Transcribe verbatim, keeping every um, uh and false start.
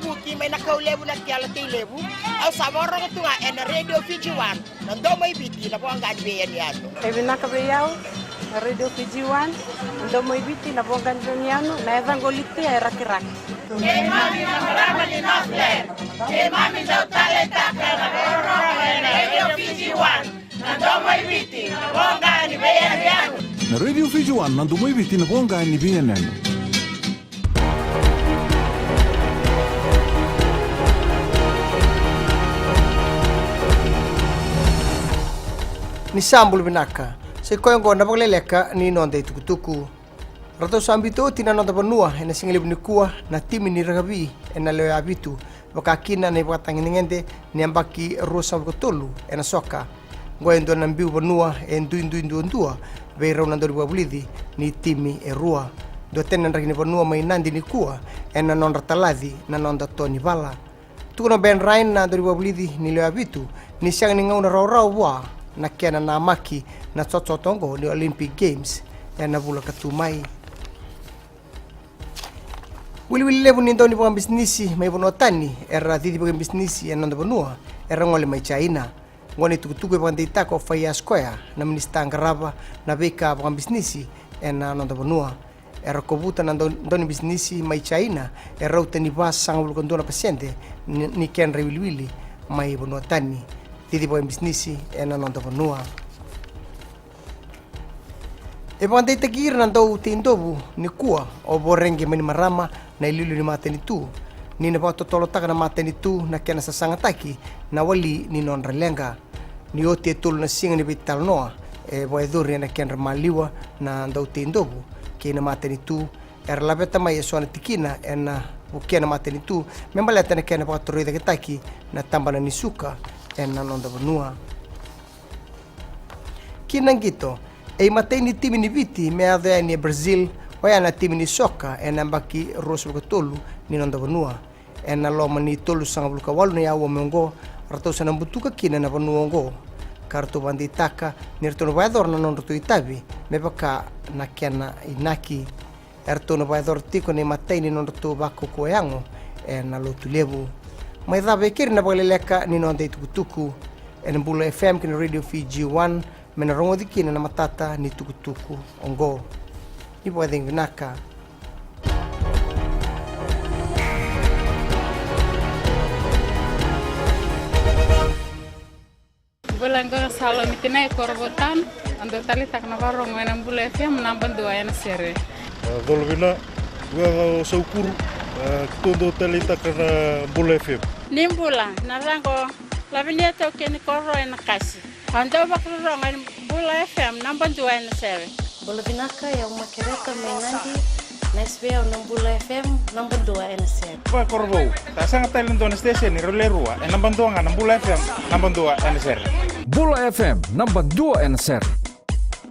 Kuti mai na kau levu na kela tei levu. Au sa vakarorogo tu ga ena Radio Fiji One, na domo i Viti, na voqa ni veiyanuyanu. E vinaka vei au na Radio Fiji One, na domo i Viti, na voqa ni veiyanuyanu, na yacaqu o Litia e Rakiraki. Keimami na marama ni Northland, keimami dau taleitaka na vakarorogo ena Radio Fiji One, na domo i Viti, na voqa ni veiyanuyanu. Na Radio Fiji One, na domo i Viti, na voqa ni veiyanuyanu. Ni sa bula vinaka. Sa i koya oqo na vakaleleka ni noda itukutuku. Ratou sa biuta oti na noda vanua ena sigalevu nikua na timi ni rakavi ena lewe vitu, vaka kina na ivakatagedegede ni yabaki ruasagavulu ka tolu ena soka. Oqo e dua na biu vanua e duidui duadua vei rau na daunivakavulici ni timi e rua. Dua tani na draki ni vanua mai Nadi nikua ena nodra talaci na noda to ni vala. Tukuna o Ben Ryan na daunivakavulici ni lewe vitu ni sega ni gauna rawarawa vua na kena namaki na cocoto oqo ni Olympic Games ena vula ka tu mai. Wiliwili levu ni dau ni vakabisinisi mai vanua tani era cici vakabisinisi ena noda vanua era gole mai Jaina. Oqo na itukutuku e vakadeitaka o Faiyaz Koya, na minisita qarava na veika vakabisinisi ena noda vanua. Era kovuta na dau, dau ni bisinisi mai Jaina e rauta ni vasagavulu ka dua na pasede ni, ni kedra iwiliwili mai vanua tani. Cici vakabisinisi ena noda vanua. E vakadeitaki ira na dau teidovu nikua o Voreqe Bainimarama, na iliuliu ni matanitu, ni na vakatotolotaka na matanitu na kena sasagataki na wali ni nodra leqa. Ni oti e tolu na siga ni veitalanoa e vakayacori ena kedra maliwa na dau teidovu kei na matanitu, era laveta mai eso na tikina ena vukea na matanitu me baleta na kena vakatorocaketaki na tabana ni suka ena noda vanua. Ki na qito, e imatai ni timi ni Viti me yaco yani e Brazil, oya na timi ni soka ena yabaki ruasagavulu ka tolu ni noda vanua. Ena loma ni tolusagavulu ka walu na aua mai oqo, ratou sa na butuka kina na vanua oqo. Ka ratou vakadeitaka ni ratou na vakayacora na nodratou itavi me vaka na kena inaki. Eratou na vakayacora tiko na imatai ni nodratou vakaukauwa yago ena Lotulevu. Mai cava e keri na vakaleleka ni noda itukutuku ena Bula F M kei na Radio Fiji One, me na rogoci kina na matata ni tukutuku oqo. Ni vakacegu vinaka. Bula, qo ga Salomi Tinai, Korovou Town. Au dau taleitaka na vakarorogo ena Bula F M, naba dua ena sere. A, colo vina, qo ga o Saukuru, a, keitou dau taleitaka na Bula F M. Ni bula, na yacaqu o Lavinia Taukei ni Koro ena Kasi. Au dau vakarorogo ena Bula F M, naba dua ena sere. Bula vinaka, o yau Makereta mai Nadi. Nice vei au na Bula F M, naba dua ena sere. Vakakorovou, sa sega tale e dua na station e rau le rua, e naba dua ga na Bula F M, naba dua ena sere. Bula F M, naba dua ena sere.